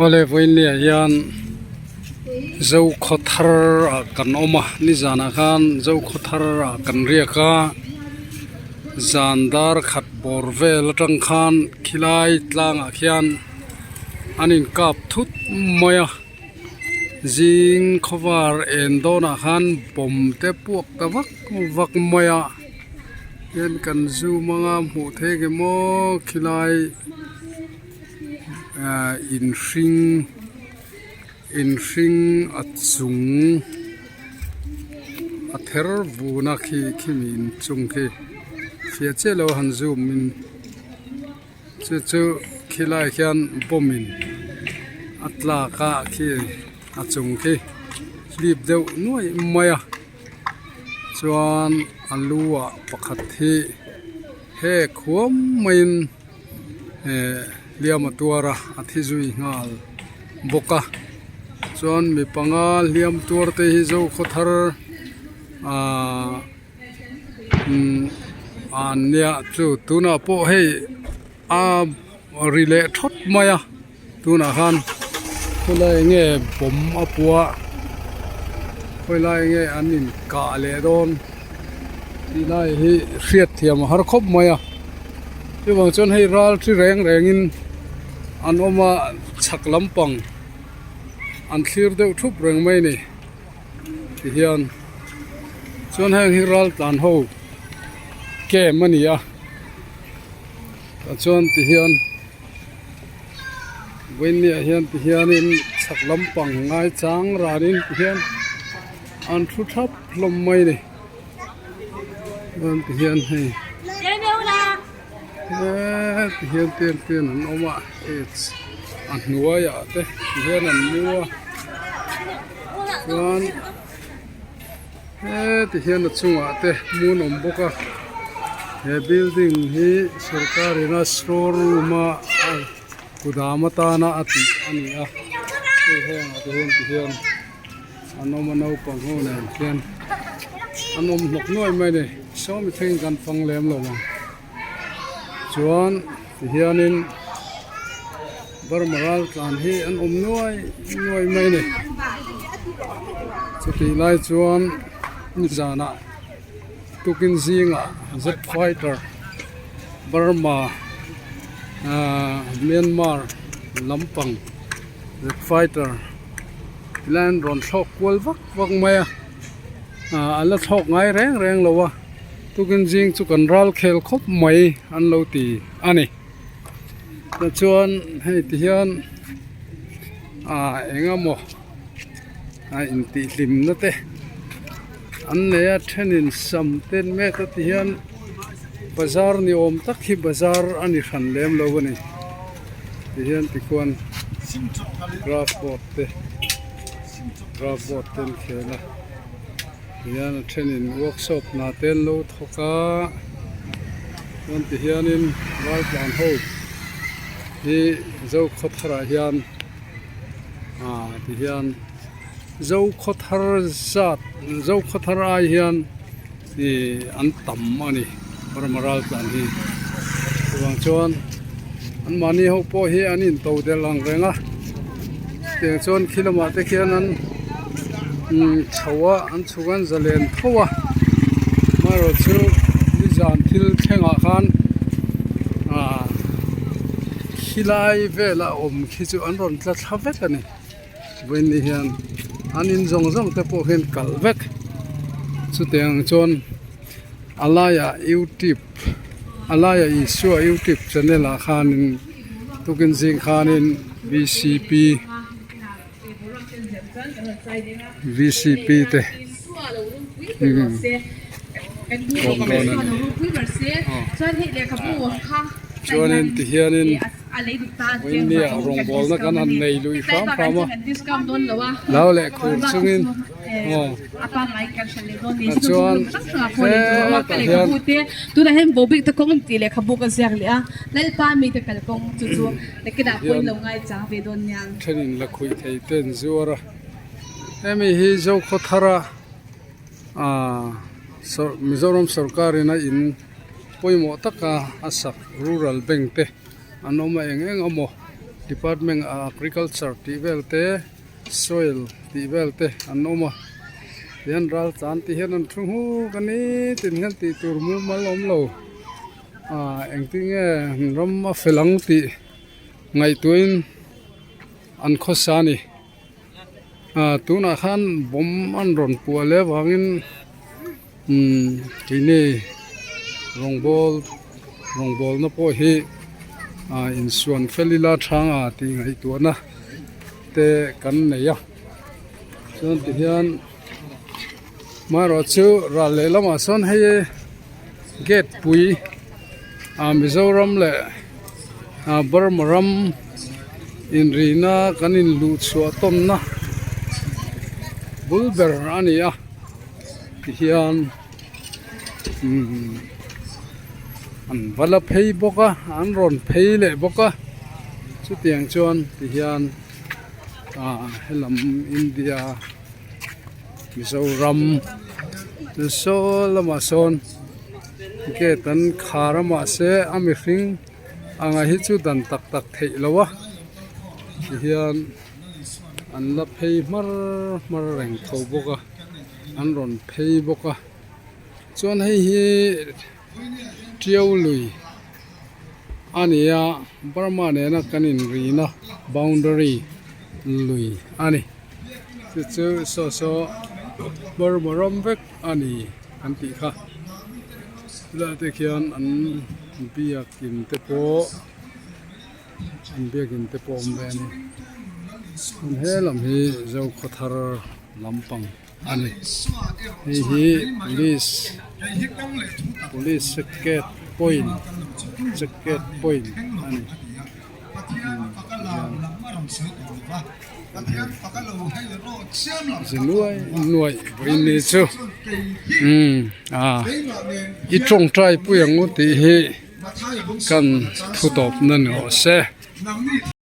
Awle vawiinniah hian Zokhaw thar ah kan awm a nizanah khan Zokhaw thar ah kan riak a zan dar khat bawr vel atang khan khilai tlangah khian an inkap thut mai a zing khawvar en dawnah khan bawm te puak ta vak vak mai a hian kan zoom anga hmuh theih ang em aw khilai. Ahh inhring inhring a chung a ther vun a khi khimi inchung khi fiah chiah lo han zoom in chu chu khilai khian bomb in a tlak a khi a chung khi hlip deuh nuaih mai a chuan a lu ah pakhat hi hek huam maiin. Eh hliam a tuar a a thi zui nghal bawk a chuan mi panga hliam tuar te hi zo khaw thar ahh umm an nia chu tunah pawh hei a ri leh thawt mai a tunah khan khawlai nge bawm a pua khawilai nge an inkah leh dawn tih lai hi hriat thiam a har khawp mai a chuvang chuan hei ral thi reng rengin an awm a chhak lampang an thlir deuh thup reng mai a ni tihian chuan heng hi ral tlan ho camp a ni a tah chuan tihian. Vawiinniah hian ti hianin chhak lampang ngaichang ranin ti hian an thu thap hlawm mai a ni chuan ti hian hei he ti hian ten ten an awm a aids a hnuaiah te ti hian an mu a chuan he ti hian a chungah te hmun awm bawk a he building hi sorkar ina store room a kudam atana a tih a ni a hei hengah te hian ti hian an awm a naupang ho nen khian an awm hnawk nuai mai a ni sawmi thlengin kan fang lem lo ang chuan ti hianin Burma ral tlan hi an awm nuai nuai mai a ni chutih lai chuan nizanah tukin zingah z fighter Burma ahh Myanmar lampang z fighter tilai an rawn thlawk kual vak vak mai a ahh a la thlawk ngai reng reng lo a tukin zing chu kan ral khel khawp mai an lo ti a ni. Tichuan hei ti hian ah eng emaw a intihhlim na te an nei a thenin sam te an mek a ti hian bazar ni awm tak hi bazar a ni hran lem lo a ni ti hian tikhuan graph board te graph board te an khel a tihian a thenin workshop hna te an lo thawk a chuan ti hianin raltlan ho hi zokhawthar ah hian ah ti hian zokhawthar zat zokhawthar ai hian ih an tam a ni burma raltlan hi chuvang chuan an mahni ho pawh hi an in to del ang reng a tiang chuan khi lamah te khian an chho a an chhuk an zalen tho a amaherawhchu nizan thil thlengah khan ah khilai vela awm khi chu an rawn tla thla vek a ni vawiin ni hian an in zawng zawng te pawh hian kalh vek chutiang chuan a laiah youtube a laiah Isua youtube channel ah khanin tukin zing khanin V C P V C P te kawm dawn a ni chuanin tihianin vawinia rawngbawlna kan han nei lui hram hram a hlau leh khur chungin aw chuan hetah hian thenin la khuih thei te an zuar a hemi hi Zokhawthara ah Mizoram sawrkar in a in pawimawh taka a sak rural bank te an awm a eng eng emaw. Department ah agriculture tih vel te soil tih vel te an awm a tihian ral tlan tih hian an thu nghuk a ni tin hian tih tur mumal a awm lo ah engtin nge ram a fel ang tih ngaihtuahin an khawsa a ni ah tunah khan bomb an rawn puah leh avangin umm keini rawngbawl rawngbawlna pawh hi ah insuan fel ila thanga tih ngaihtuahna te kan nei a chuan tihian amaherawhchu ral lehlamah sawn hei gate pui ah Mizoram leh ah Burma ram inrihna kan inluh chhuah tawnna bul ber a ni a tihian umm an va la phei bawk a an rawn phei leh bawk a chutiang chuan tihian ah helam India Mizoram chu saw lamah sawn gate an khar a mahse a mihring anga hi chu dan tak tak theih loh a tihian an la phei hmar hmar reng tho bawk a an rawn phei bawk a chuan hei hi Tiau lui a ni a Burma nena kan inrina boundary lui a ni chu chu saw saw Burma ram vek a ni an tih kha chulai te khian an biakin te pawh an biakin te pawh a awm ve a ni he lam hi Zokhawthar lampang. a ni hei hi police police check point check point a ni ze nuai nuai vawiin ni chu umm ah i tawngtai pui ang u tih hi kan thu tawp na ni rawh se.